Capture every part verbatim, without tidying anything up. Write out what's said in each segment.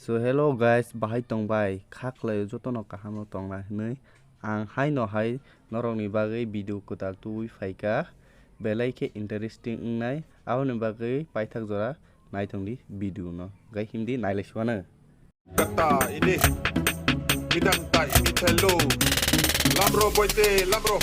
So hello guys, bahai tong bai? Kha khlaio jotono kaham no tong na hinwi. Ang haino hai norokni bagwi video kwtal tubui phaikha, belai khe interesting wngnai, aboni bagwi paithak jora naithong di video no, gai himdi nailai suano. Kata ini, bidang ta ini telo, lamro boite lamro.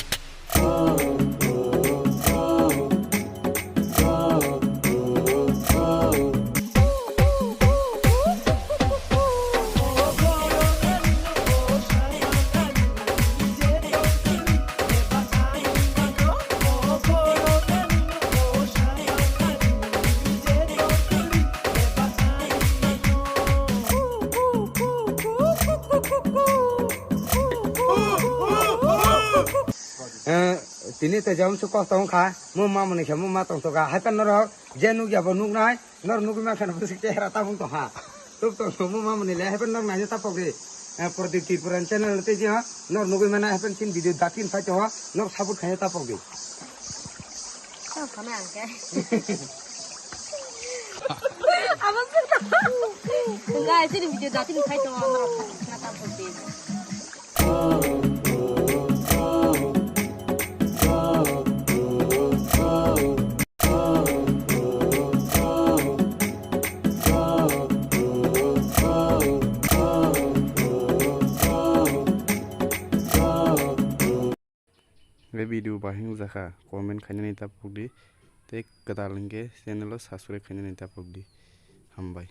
Eh, tini te jam su kosto wngkha, mo ma mani khe mo ma tong toka, hai pan norok je nukya bo nuknai, nor nugwi mankha no bwswk chehra tabuk tongkha, tuk tong mo ma mani le, hai pan norok naina tapok di, eh, Pradip Tripura channel te je, nor nugwi mana hai pan sin video datin phai tongo, nor support khaina tapok di. Tong khana ang khe. Abo se to. Guys, ini video datin phai tongo, norok khana tapok di. Hwnkhe video bahai wngjakha, comment khainani tapokdi, tei kwtal hwnkhe channel o subscribe khainani tapokdi. Hambai.